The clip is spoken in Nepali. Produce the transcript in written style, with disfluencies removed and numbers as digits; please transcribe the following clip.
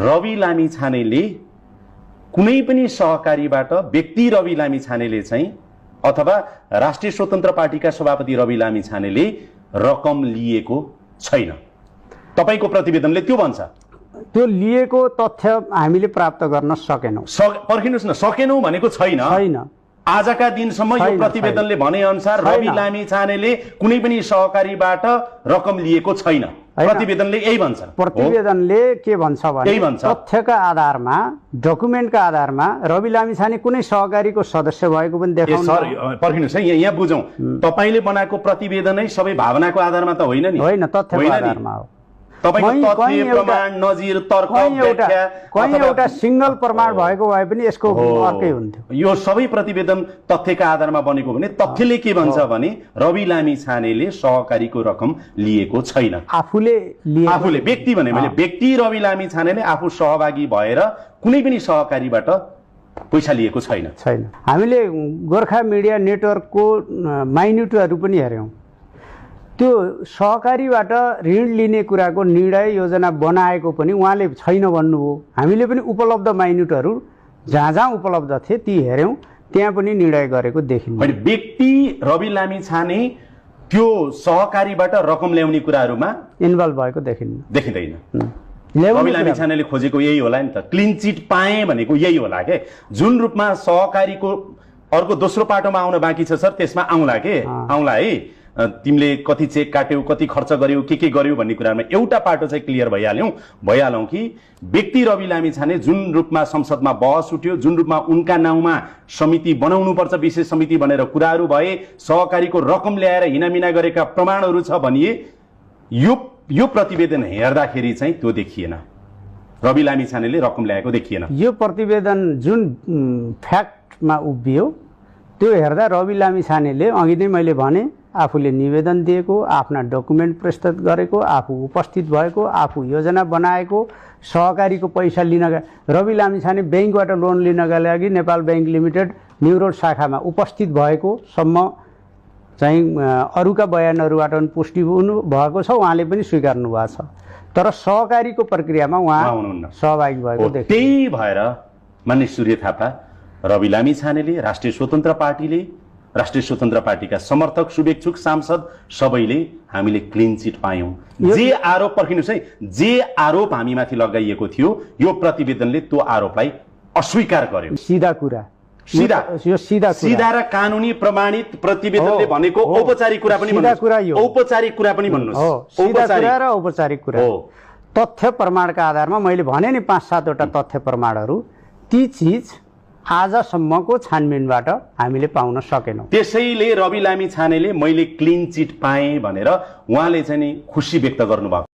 रवि लामिछानेले कुनै पनि सहकारीबाट व्यक्ति रवि लामिछानेले चाहिँ अथवा राष्ट्रिय स्वतन्त्र पार्टीका सभापति रवि लामिछानेले रकम लिएको छैन। तपाईको प्रतिवेदनले त्यो भन्छ। त्यो लिएको तथ्य हामीले प्राप्त गर्न सकेनौं। पर्खिनुस् न, सकेनौं भनेको छैन। आजका दिनसम्म यो प्रतिवेदनले भने अनुसार रवि लामिछानेले कुनै पनि सहकारीबाट रकम लिएको छैन। प्रतिवेदनले यही भन्छ। प्रतिवेदनले के भन्छ भने तथ्यका आधारमा, डकुमेन्टका आधारमा रवि लामिछाने कुनै सहकारीको सदस्य भएको पनि देखाउनु। सर पर्खिनुस् है, यहाँ बुझौं। तपाईले बनाएको प्रतिवेदनै सबै भावनाको आधारमा त होइन नि। होइन, तथ्यको आधारमा हो। तपाईको तथ्य, प्रमाण, नजिर, तर्क, व्याख्या कहीं एउटा सिंगल प्रमाण भएको भए पनि यसको अर्कै हुन्थ्यो। यो सबै प्रतिवेदन तथ्यका आधारमा बनेको भने तथ्यले के भन्छ भने रवि लामिछानेले सहकारीको रकम लिएको छैन। आफूले व्यक्ति भने मैले व्यक्ति रवि लामिछानेले आफू सहभागी भएर कुनै पनि सहकारीबाट पैसा लिएको छैन। हामीले गोर्खा मिडिया नेटवर्कको माइन्युटहरू पनि हेर्यौं। त्यो सहकारीबाट ऋण लिने कुराको निर्णय योजना बनाएको पनि उहाँले छैन भन्नुभयो। हामीले पनि उपलब्ध माइन्युटहरू जहाँ जहाँ उपलब्ध थिए ती हेर्यौं, त्यहाँ पनि निर्णय गरेको देखिन्छ। व्यक्ति रवि लामिछाने त्यो सहकारीबाट रकम ल्याउने कुराहरूमा इन्भल्भ भएको देखिँदैन। रवि लामिछानेले खोजेको यही होला नि त। क्लिन चिट पाए भनेको यही होला के। जुन रूपमा सहकारीको अर्को दोस्रो पाटोमा आउन बाँकी छ सर, त्यसमा आउला है। तिमीले कति चेक काट्यौ, कति खर्च गर्यौ, के गर्यौ भन्ने कुरामा एउटा पाटो चाहिँ क्लियर भइहालौं कि व्यक्ति रवि लामिछाने जुन रूपमा संसदमा बहस उठ्यो, जुन रूपमा उनका नाउँमा समिति बनाउनु पर्छ, विशेष समिति भनेर कुराहरू भए, सहकारीको रकम ल्याएर हिनामिना गरेका प्रमाणहरू छ भनिए, यो प्रतिवेदन हेर्दाखेरि चाहिँ त्यो देखिएन। रवि लामिछानेले रकम ल्याएको देखिएन। यो प्रतिवेदन जुन फ्याक्टमा उभियो त्यो हेर्दा रवि लामिछानेले अघि नै मैले भने आफूले निवेदन दिएको, आफ्ना डकुमेन्ट प्रस्तुत गरेको, आफू उपस्थित भएको, आफू योजना बनाएको, सहकारीको पैसा लिन रवि लामिछाने बैंकबाट लोन लिनका लागि नेपाल बैंक लिमिटेड न्युरोड शाखामा उपस्थित भएको सम्म चाहिँ अरूका बयानहरूबाट पनि पुष्टि हुनु भएको छ। उहाँले पनि स्वीकार्नु भएको छ। तर सहकारीको प्रक्रियामा उहाँ सहभागी भएको देखिन्छ। त्यही भएर माननीय सूर्य थापा, रवि लामिछानेले, राष्ट्रिय स्वतन्त्र पार्टीले, राष्ट्रिय स्वतन्त्र पार्टीका समर्थक, शुभेच्छुक, सांसद सबैले हामीले क्लिन चिट पायौं। जे आरोप पर्खिनुस् है, जे आरोप हामीमाथि लगाइएको थियो यो प्रतिवेदनले त्यो आरोपलाई अस्वीकार गर्यो। सीधा र कानुनी प्रमाणित प्रतिवेदनले भनेको औपचारिक कुरा पनि भन्नुस्। औपचारिक कुरा पनि भन्नुस्। औपचारिक कुरा तथ्य प्रमाणका आधारमा मैले भने नि 5-7 वटा तथ्य प्रमाणहरू, ती चीज आजसम्मको छानबिनबाट हामीले पाउन सकेनौं। त्यसैले रवि लामिछानेले मैले क्लिन चिट पाएँ भनेर उहाँले चाहिँ नि खुसी व्यक्त गर्नुभयो।